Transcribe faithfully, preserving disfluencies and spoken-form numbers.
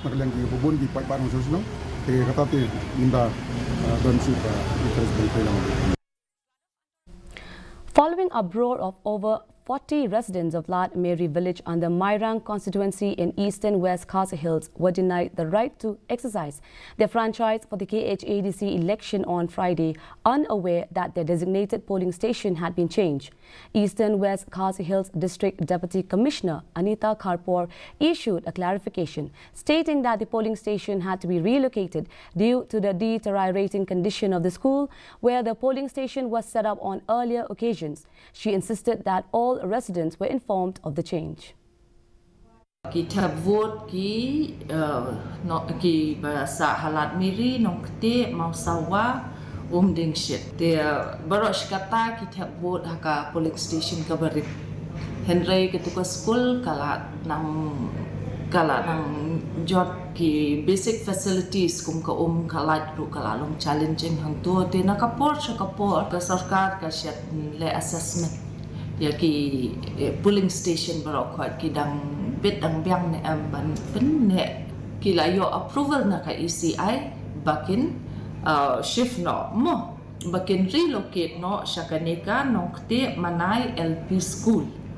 Na ka liang ki bun ki paidbah nongshong shnong, te kata te ynda, uh, don shuh ka interest ban pei lang. Following uproar of over forty residents of Lad Mary village under Mairang constituency in eastern West Khasi Hills were denied the right to exercise their franchise for the K H A D C election on Friday, unaware that their designated polling station had been changed. Eastern West Khasi Hills District Deputy Commissioner Anita Kharpor issued a clarification stating that the polling station had to be relocated due to the deteriorating condition of the school, where the polling station was set up on earlier occasions. She insisted that all residents were informed of the change. Ki thep vote ki, uh, no, ki ba sah ha Lad Mary, Nongktieh, Mawsawa, Umdingshit. Te, uh, baroh shi katta ki thep vote ha ka polling station kaba rit. Hynrei katu ka school ka la nang, ka la nang jot ki basic facilities kum ka um, ka light ruh ka la long challenging hangto. Te na ka por sha ka por ka sorkar ka shad leh assessment ïa ki, eh, polling station baroh khoit ki dang bit dang biang ne em ban pynneh. Ki la ïoh approval na ka E C I ba kin, uh, shift noh mo, ba kin relocate noh sha kane ka Nongktieh Manai L P School.